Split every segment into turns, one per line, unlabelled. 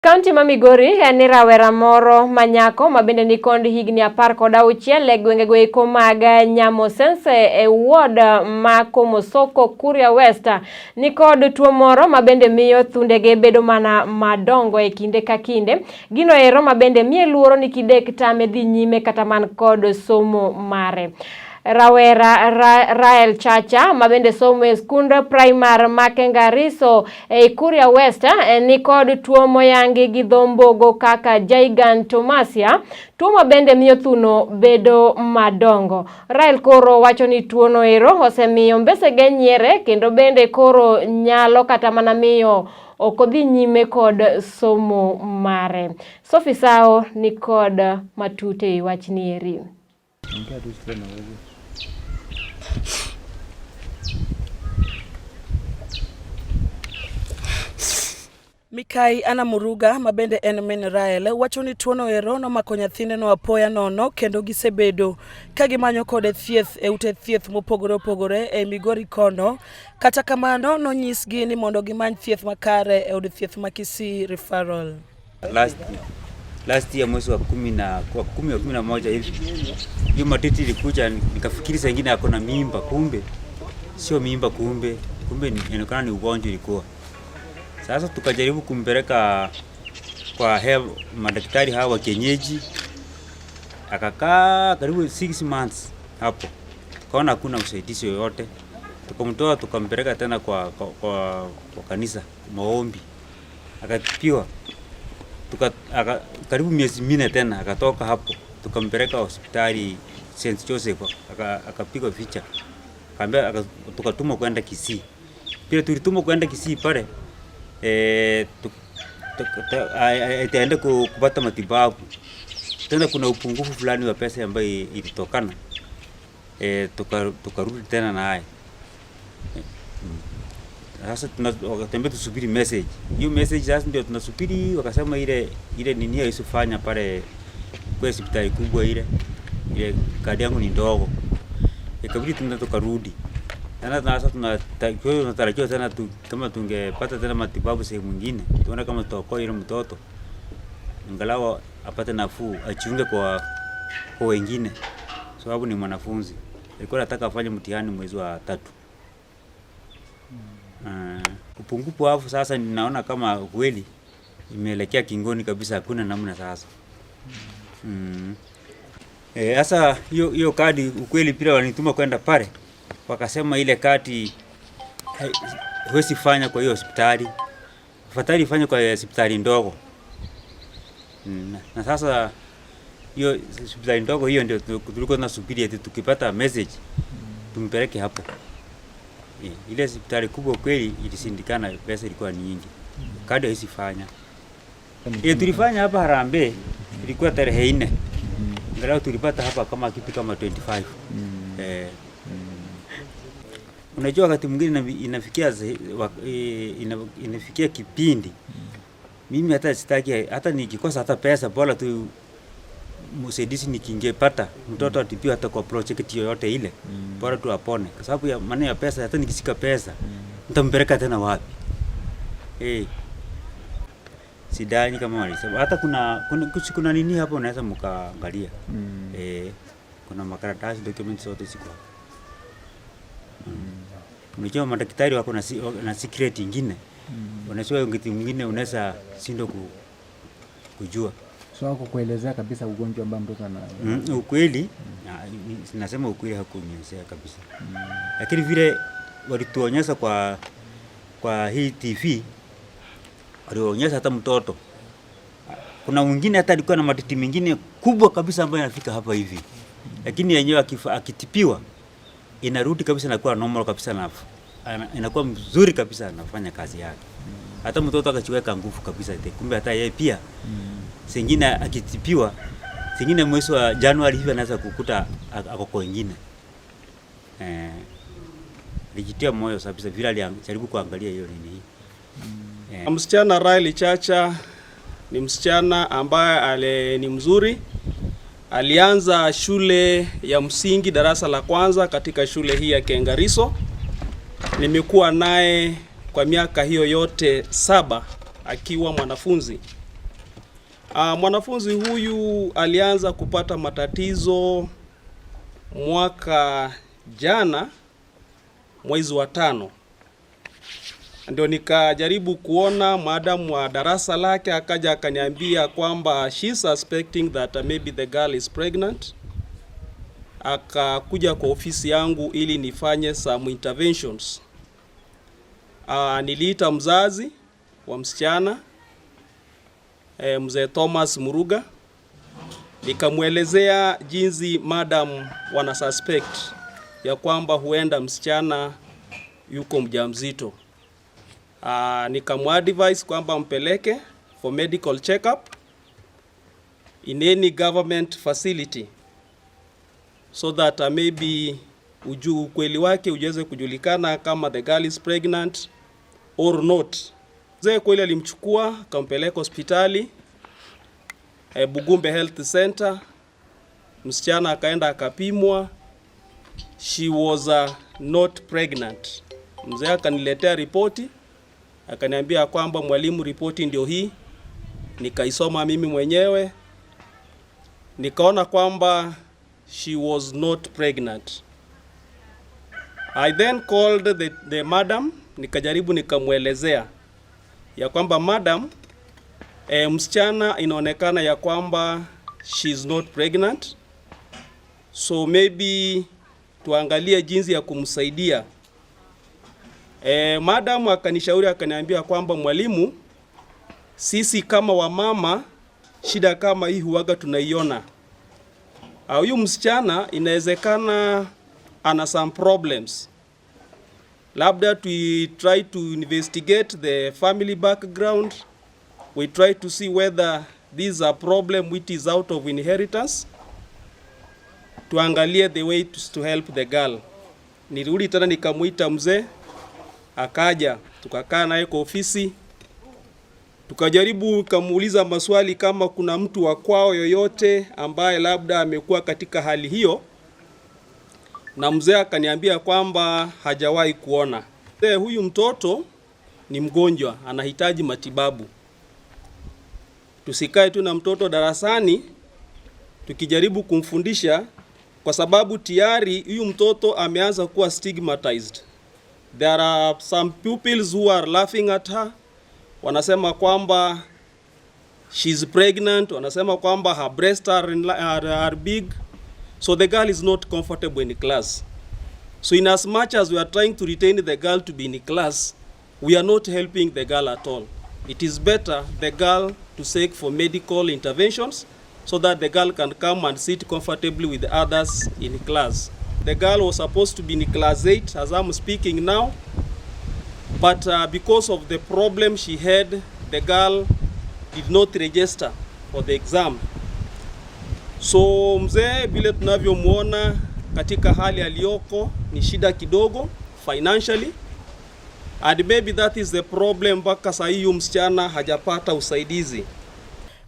Kaunti ma Migori en ni rawera moro ma nyako ma bende nikod higni 16 e gwengego eko mag Nyamosense e ward ma Komosoko Kuria West nikod tuo moro ma bende miyo thundege bedo mana madongo e kinde ka kinde. Gino ero ma bende miye luoro ni kidek tame dhi nyime kata man kod somo mare. Rawera Rael Chacha ma bende somo e skund primar ma Kengariso e Kuria West ni kod tuo moyangi gi dho mbogo kaka Gigantomastia, tuo ma bende miyo thuno bedo madongo. Rael koro wacho ni tuono ero osemiyo mbesege nyiere kendo bende koro nyalo kata mana miyo ok odhi nyime kod somo mare. Sophie Sao ni kod matut e wachni eri.
Mikai Anna Muruga ma bende en min Rael wacho ni tuono ero nomako nyathineno apoya nono kendo gisebedo ka gimanyo kode thieth e ute thieth mopogore opogore e Migori kono. Kata kamano nonyisgi ni mondo gimany thieth makare e od thieth ma Kisii Referral.
Last year mwezi wa kumi na wa kumi wa 11 hivi, hiyo matiti ilikuja, nikafikiri saa ingine ako na mimba, kumbe sio mimba, kumbe inaonekana ni ugonjwa ilikuwa. Sasa tukajaribu kumpeleka kwa madaktari hawa wa kienyeji, akakaa karibu 6 months hapo, tukaona hakuna usaidizi yoyote, tukamtoa tukampeleka tena kwa kanisa maombi, akatibiwa. Karibu miezi 4 tena akatoka hapo, tukampeleka hospitali St Joseph, akapigwa picha, tukatumwa kwenda Kisii. Pia tulitumwa kwenda Kisii pale, itaenda kupata matibabu. Tena kuna upungufu fulani wa pesa ambayo ilitokana, tukarudi tena naye. Sasa wakatembea tusubiri message. Hiyo message sasa ndio tunasubiri, wakasema ile nini haisifanya pale kwa hospitali kubwa ile. Ile kadi yangu ni ndogo. Ikabidi tena tukarudi. Tena sasa tunatarajia tena kama tungepata tena matibabu sehemu nyingine, tuone kama tutaokoa ile mtoto. Angalau apate nafuu, ajiunge kwa wengine. Sababu ni mwanafunzi. Alikuwa anataka afanye mtihani mwezi wa 3. Upungufu hapo sasa ninaona kama kweli imeelekea kingoni kabisa, hakuna namna sasa. Sasa hiyo kadi ukweli pia walinituma kwenda pale, wakasema ile kadi huwezi fanya kwa hiyo hospitali, afadhali ifanye kwa hospitali ndogo. Na sasa hiyo hospitali ndogo hiyo ndio tulikuwa tunasubiri eti tukipata message tumpeleke hapo. Ile hospitali kubwa kweli ilishindikana, pesa ilikuwa ni nyingi. Kadi haisifanya. Tulifanya hapa Harambee, ilikuwa tarehe 4. Angalau tulipata hapa kama kitu kama 25. Unajua wakati mwingine inafikia kipindi mimi hata sitaki, hata nikikosa hata pesa bora tu msaidizi nikingepata mtoto atibiwe hata kwa project yoyote ile, bora tu apone, kwa sababu ya maneno ya pesa. Hata nikishika pesa nitampeleka tena wapi? Sidhani kama walisema hata kuna nini hapo unaweza mkaangalia. Kuna makaratasi documents zote ziko hapo. Unajua madaktari wako na secret nyingine. Unajua kitu mwingine unaweza shindwa kujua.
So hakukuelezea kabisa ugonjwa ambao mtoto ana
Ukweli, nasema ukweli hakunielezea kabisa. Lakini vile walituonyesha kwa hii TV, walionyesha hata mtoto. Kuna mwingine hata alikuwa na matiti mengine kubwa kabisa ambayo yanafika hapa hivi. Lakini yenyewe akitibiwa inarudi kabisa na kuwa normal kabisa na inakuwa mzuri kabisa, anafanya kazi yake. Hata mtoto akachiweka nguvu kabisa, kumbe hata yeye pia sengine akitibiwa, sengine mwezi wa Januari hivi anaweza kukuta ako kwa wengine. Nilijitia moyo kabisa vile alijaribu kuangalia hiyo nini.
Msichana Rael Chacha ni msichana ambaye ni mzuri. Alianza shule ya msingi darasa la kwanza katika shule hii ya Kengariso. Nimekuwa naye kwa miaka hiyo yote 7 akiwa mwanafunzi. Mwanafunzi huyu alianza kupata matatizo mwaka jana mwezi wa 5. Ndio nikajaribu kuona madam wa darasa lake, akaja akaniambia kwamba she suspecting that maybe the girl is pregnant. Akakuja kwa ofisi yangu ili nifanye some interventions. Niliita mzazi wa msichana, mzee Thomas Muruga, nikamwelezea jinsi madam wana suspect ya kwamba huenda msichana yuko mjamzito. Nikamuadvise kwamba mpeleke for medical checkup in any government facility so that maybe ukweli wake uweze kujulikana kama the girl is pregnant or not. Mzee kweli alimchukua akampeleka hospitali, Bugumbe Health Center. Msichana akaenda akapimwa, she was not pregnant. Mzee akaniletea ripoti akaniambia kwamba mwalimu, ripoti ndio hii. Nikaisoma mimi mwenyewe nikaona kwamba she was not pregnant. I then called the madam, nikajaribu nikamwelezea ya kwamba madam, msichana inaonekana ya kwamba she is not pregnant, so maybe tuangalie jinsi ya kumsaidia. Madam akanishauri akaniambia kwamba mwalimu, sisi kama wamama shida kama hii huwaga tunaiona. Huyu msichana inawezekana ana some problems. Labda we try to investigate the family background. We try to see whether this is a problem which is out of inheritance. Tuangalie the way to help the girl. Nirudi tena nikamuita mzee, akaja, tukakaa naye kwa ofisi, tukajaribu kamuuliza maswali kama kuna mtu wa kwao yoyote ambaye labda amekuwa katika hali hiyo, na mzee akaniambia kwamba hajawahi kuona. Mzee, huyu mtoto ni mgonjwa, anahitaji matibabu. Tusikae tu na mtoto darasani tukijaribu kumfundisha, kwa sababu tayari huyu mtoto ameanza kuwa stigmatized. There are some pupils who are laughing at her, wanasema kwamba she's pregnant, wanasema kwamba her breasts are big. So the girl is not comfortable in class. So in as much as we are trying to retain the girl to be in class, we are not helping the girl at all. It is better the girl to seek for medical interventions so that the girl can come and sit comfortably with the others in class. The girl was supposed to be in class 8 as I'm speaking now, but because of the problem she had, the girl did not register for the exam. So mzee vile tunavyomuona katika hali aliyoko ni shida kidogo financially, and maybe that is the problem mpaka saa hii msichana hajapata usaidizi.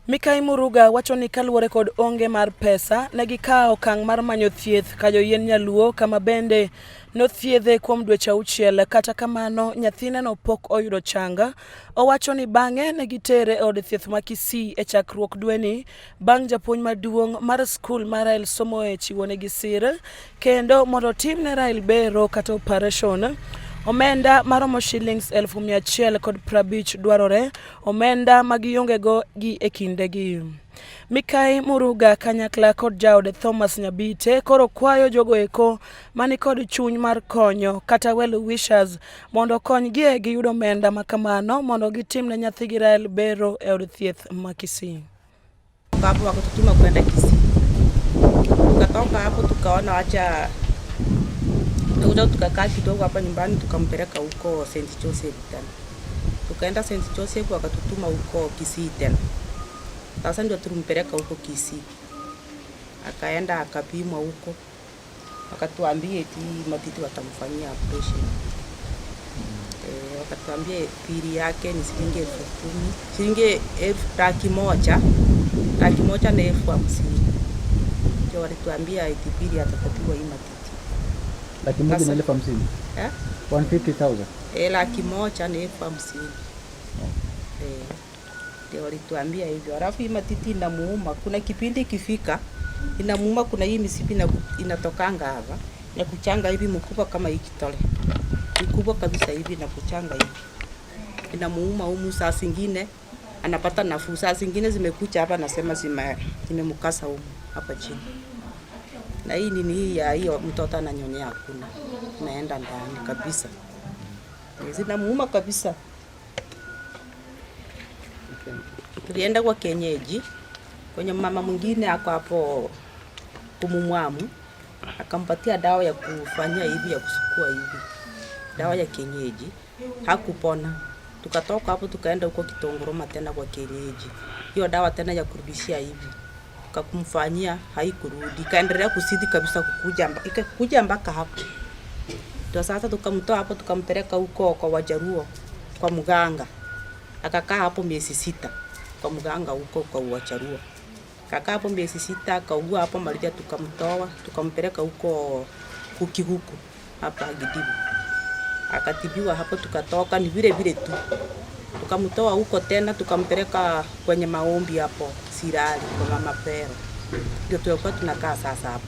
Mikai Muruga wacho ni kaluwore kod onge mar pesa, ne gikawo okang' mar manyo thieth ka joyien nyaluo kama bende nothiedhe kuom dweche 6. Kata kamano nyathineno pok oyudo chang. Owacho ni bang'e ne gitere e od thieth ma Kisii e chakruok dweni bang' japuonj maduong' mar skul ma Rael somoe chiwonegi sir kendo mondo otimne Rael bero kata operation. Omenda maromo shillings 150,000 dwarore, omenda ma giongego gi e kindegi. Mikai Muruga kanyakla kod jaode Thomas Nyabite koro kwayo jogo eko mani kod chuny mar konyo kata well wishers mondo okonygie giyud omenda makamano mondo gitimne nyathigi Rael bero e od thieth ma Kisii.
Hapo wakatutuma kwenda Kisii. Tukatoka hapo tukaona wacha tukakuja tukakaa kidogo hapa nyumbani, tukampeleka huko St. Joseph tena. Tukaenda St. Joseph wakatutuma huko Kisii tena. Sasa ndio tulimpeleka huko Kisii, akaenda akapimwa huko, wakatuambia eti matiti watamfanyia operation. Wakatuambia bili yake ni shilingi 10,000, shilingi 100,000, 150,000. Ndio walituambia eti bili atapatiwa hii matiti.
150,000?
Eh?
150,000.
150,000. Ndio walituambia hivyo. Alafu hii matiti inamuuma, kuna kipindi ikifika inamuuma, kuna hii misipi inatokanga hapa na kuchanga hivi mkubwa kama hii kitole mkubwa kabisa hivi na kuchanga hivi, inamuuma humu. Saa zingine anapata nafuu, saa zingine zimekucha hapa, nasema zimemkasa humu hapa chini. Na hii nini hii ya hiyo mtoto ananyonyea hakuna, inaenda ndani kabisa, zinamuuma kabisa. Tulienda kwa kienyeji kwenye mama mwingine ako hapo Kumumwamu, akampatia dawa ya kufanyia hivi ya kusukua hivi, dawa ya kienyeji, hakupona. Tukatoka hapo tukaenda huko Kitongoroma tena kwa kienyeji, hiyo dawa tena ya kurudishia hivi tukakumfanyia, haikurudi, ikaendelea kusidi kabisa kukuja, ikakuja mpaka hapo. Ndio sasa tukamtoa hapo tukampeleka huko kwa Wajaruo kwa mganga, akakaa hapo miezi 6 kwa mganga huko kwa Wajaruo. Kakaa hapo miezi 6 akaugua hapo malaria, tukamtoa tukampeleka huko Kukiguku hapa Gidibu, akatibiwa hapo, tukatoka ni vile vile tu. Tukamtoa huko tena tukampeleka kwenye maombi hapo Sirari kwa Mama Fero, ndio tulikuwa tunakaa sasa hapo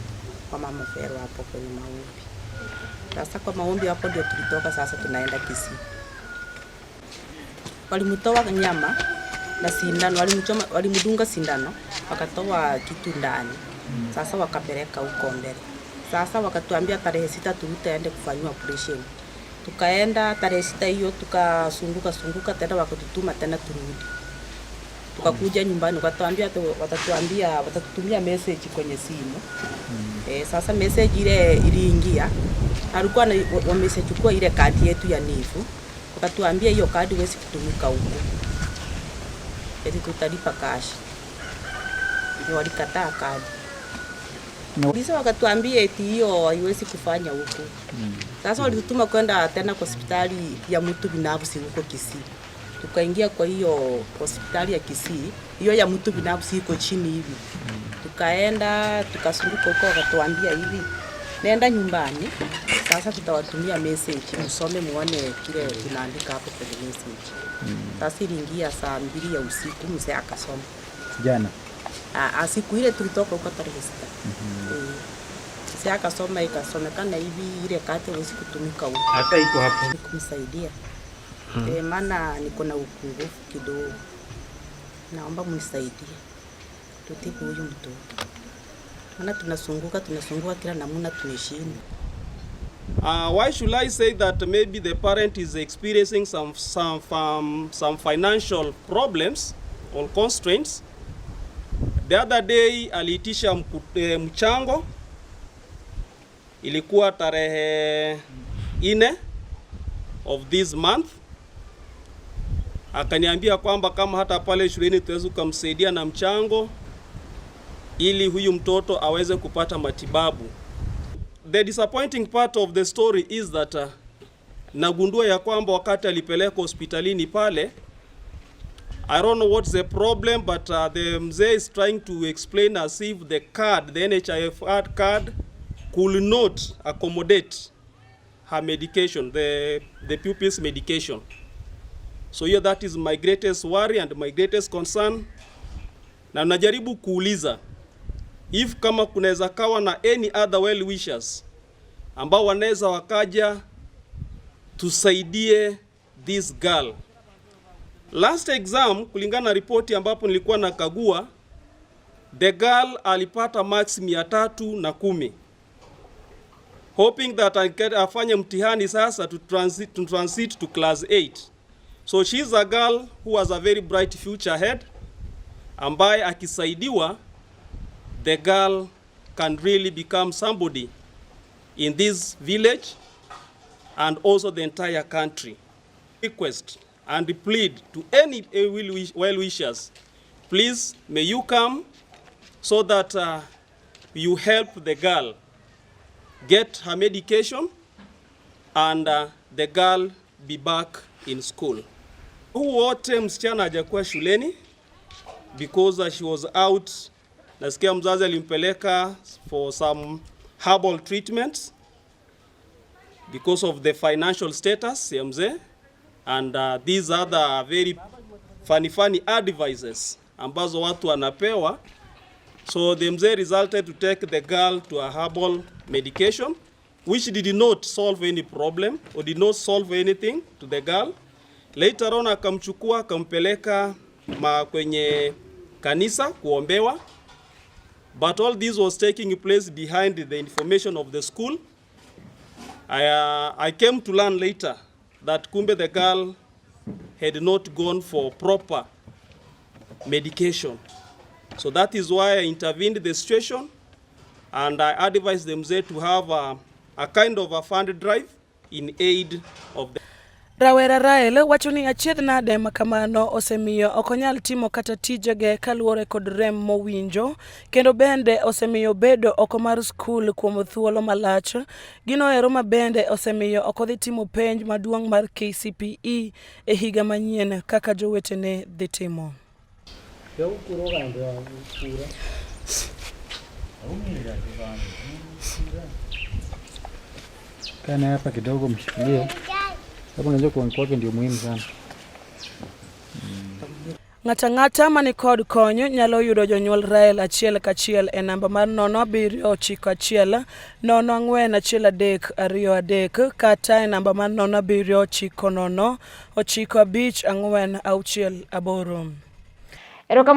kwa Mama Fero hapo kwenye maombi. Sasa kwa maombi hapo ndio tulitoka sasa tunaenda Kisii. Walimtoa nyama na sindano, walimchoma, walimdunga sindano, wakatoa kitu ndani. Sasa wakapeleka huko mbele. Sasa wakatuambia tarehe 6 tutaende kufanyiwa operation. Tukaenda tarehe 6 hiyo, tukasunguka sunguka tena, wakatutuma tena turudi. Tukakuja nyumbani, wakatuambia watatuambia, watatutumia message kwenye simu. Sasa message ile iliingia, alikuwa wameshachukua ile kadi yetu ya NHIF, wakatuambia hiyo kadi huwezi kutumika huko, eti tutalipa cash. Ndio walikataa kadi. Polisi wakatuambia eti hiyo haiwezi kufanya huko. Sasa walitutuma kwenda tena kwa hospitali ya mtu binafsi huko Kisii. Tukaingia kwa hiyo hospitali ya Kisii, hiyo ya mtu binafsi iko chini hivi. Tukaenda tukasunguka huko, wakatuambia hivi, nenda nyumbani, sasa tutawatumia message msome muone kile tunaandika hapo kwenye message. Sasa iliingia saa 2 ya usiku, mzee akasoma.
Jana.
Siku ile tulitoka huko tarehe 6. Mzee akasoma, ikasomekana hivi ile kati haiwezi kutumika huko.
Hata iko hapo.
Kumsaidia. Maana niko na upungufu kidogo. Naomba mnisaidie tutibu huyu mtoto. Maana tunasunguka kila namna tumeshinda.
Why should I say that maybe the parent is experiencing some financial problems or constraints? The other day aliitisha mchango, ilikuwa tarehe 4 of this month. Akaniambia kwamba kama hata pale shuleni tuweze kumsaidia na mchango ili huyu mtoto aweze kupata matibabu. The disappointing part of the story is that nagundua ya kwamba wakati alipelekwa hospitalini pale, I don't know what's the problem, but the mzee is trying to explain as if the card, the NHIF card, could not accommodate her medication, the pupil's medication. So here that is my greatest worry and my greatest concern. Na najaribu kuuliza if kama kunaweza kawa na any other well wishers ambao wanaweza wakaja tusaidie this girl. Last exam, kulingana na ripoti ambapo nilikuwa nakagua, the girl alipata marks 310, hoping that I get afanye mtihani sasa to transit to class 8. So she's a girl who has a very bright future ahead, ambaye akisaidiwa, the girl can really become somebody in this village and also the entire country. Request and plead to any well wishers, please may you come so that you help the girl get her medication and the girl be back in school. Huu wote msichana hajakuwa shuleni because she was out. Nasikia mzazi alimpeleka for some herbal treatments because of the financial status ya mzee and these other very funny funny advices ambazo watu wanapewa. So the mzee resulted to take the girl to a herbal medication which did not solve any problem or did not solve anything to the girl. Later on akamchukua akampeleka ma kwenye kanisa kuombewa, but all this was taking place behind the information of the school. I came to learn later that kumbe the girl had not gone for proper medication. So that is why I intervened the situation and I advised the mzee to have a kind of a fund drive in aid of the
Rawera Rael wacho ni achiedh nade ma kamano osemiyo ok onyal timo kata tijege kaluwore kod rem mowinjo kendo bende osemiyo bedo oko mar skul kuom thuolo malach. Gino ero ma bende osemiyo ok odhi timo penj maduong' mar KCPE e higa manyien kaka jowetene dhi timo.
Kaa naye hapa kidogo, mshikilie hapo. Unajua kuongea kwake ndio muhimu sana.
Ng'ato ang'ata mani kod kony nyalo yudo jonyuol Rael achiel kachiel e namba mar 0791 0413 23 kata e namba mar 0790 954 68.
Erokamano.